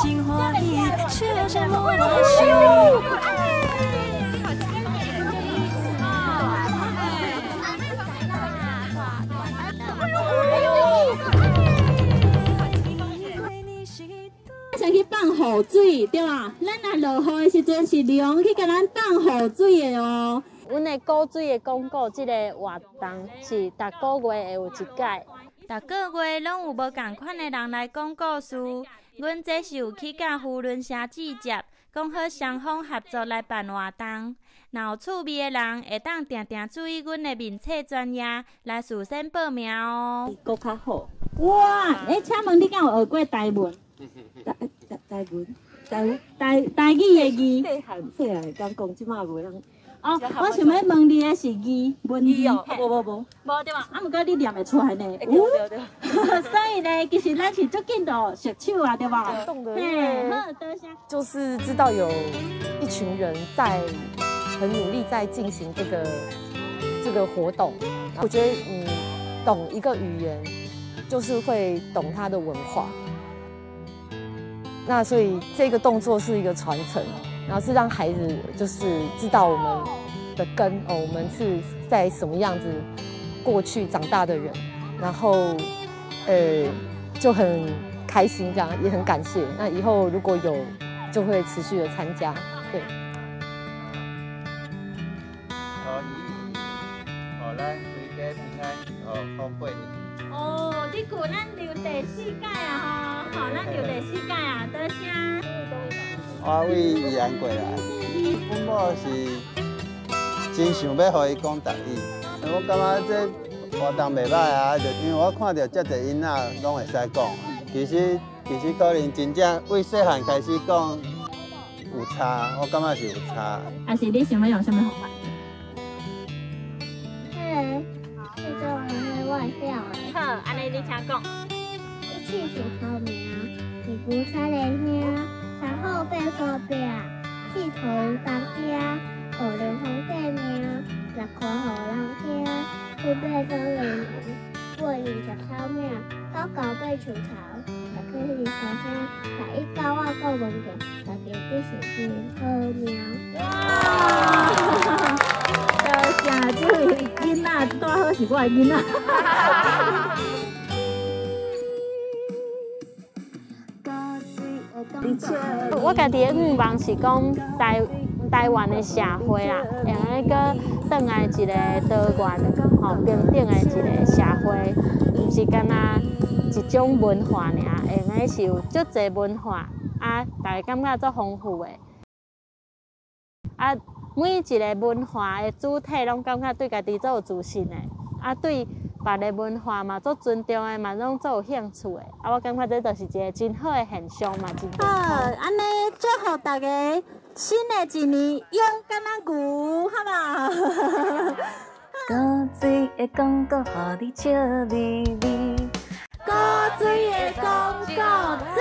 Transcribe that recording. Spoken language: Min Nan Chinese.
真歡喜，笑聲無偌想。先去放雨水，對吧？咱若落雨的時陣，是龍去共咱放雨水的哦。阮的古水的廣告，這個活動是逐個月會有一擺，逐個月攏有無仝款的人來講故事。阮這是有去佮扶輪社接洽，講好雙方合作來辦活動。若有趣味的人，會當定定注意阮的面冊專頁來事先報名哦。閣較好。哇！欸，請問你敢有學過台文？台台文，台台台語的字。細漢細漢會當講，這馬袂當。哦，我想欲問你的是字文字。哦，無無無，無對吧？啊，毋過你念會出來呢。對對對。所以呢，其實咱是足緊就熟手啊，對吧？嘿，好，多謝。就是知道有一群人在很努力在進行這個活動。我覺得你懂一個語言，就是會懂它的文化。那所以這個動作是一個傳承，然後是讓孩子就是知道我們的根哦，我們是在什麼樣子過去長大的人，然後就很開心這樣，也很感謝。那以後如果有，就會持續的參加。對。予咱規家平安，予好過年。哦，你舊咱留第四屆啊吼，吼，咱留第四屆啊，多謝。我對宜蘭過來，阮某是真想欲予伊講台語，我感覺這活動袂䆀啊，就因為我看著遮濟囡仔攏會使講，其實可能真正對細漢開始講有差，我感覺是有差。還是你想欲用啥物方法？好，按呢你請講。一起數頭名，二姑三个兄，三好爬山壁，四頭當家，五龍皇帝命，六看予人聽，七八九零八二食草嶺，九九爬樹頭，十去二三聲，十一九我顧問著，大家只是真好命。哇！多謝這位囡仔，拄好是我的囡仔。我家己的願望是講台灣的社會啊，會用閣轉來一個多元、吼平等的一個社會，毋是干焦一種文化爾，會用是有足濟文化，啊，大家感覺足豐富的，啊，每一個文化的主體攏感覺對家己足有自信的，啊，對別个文化嘛足尊重的，嘛攏足有興趣的，啊，我感覺這就是一個真好的現象嘛，真。好，按呢祝福大家新的一年勇敢仔牛，好無？古錐的廣告，予你笑眯眯。古錐的廣告讚。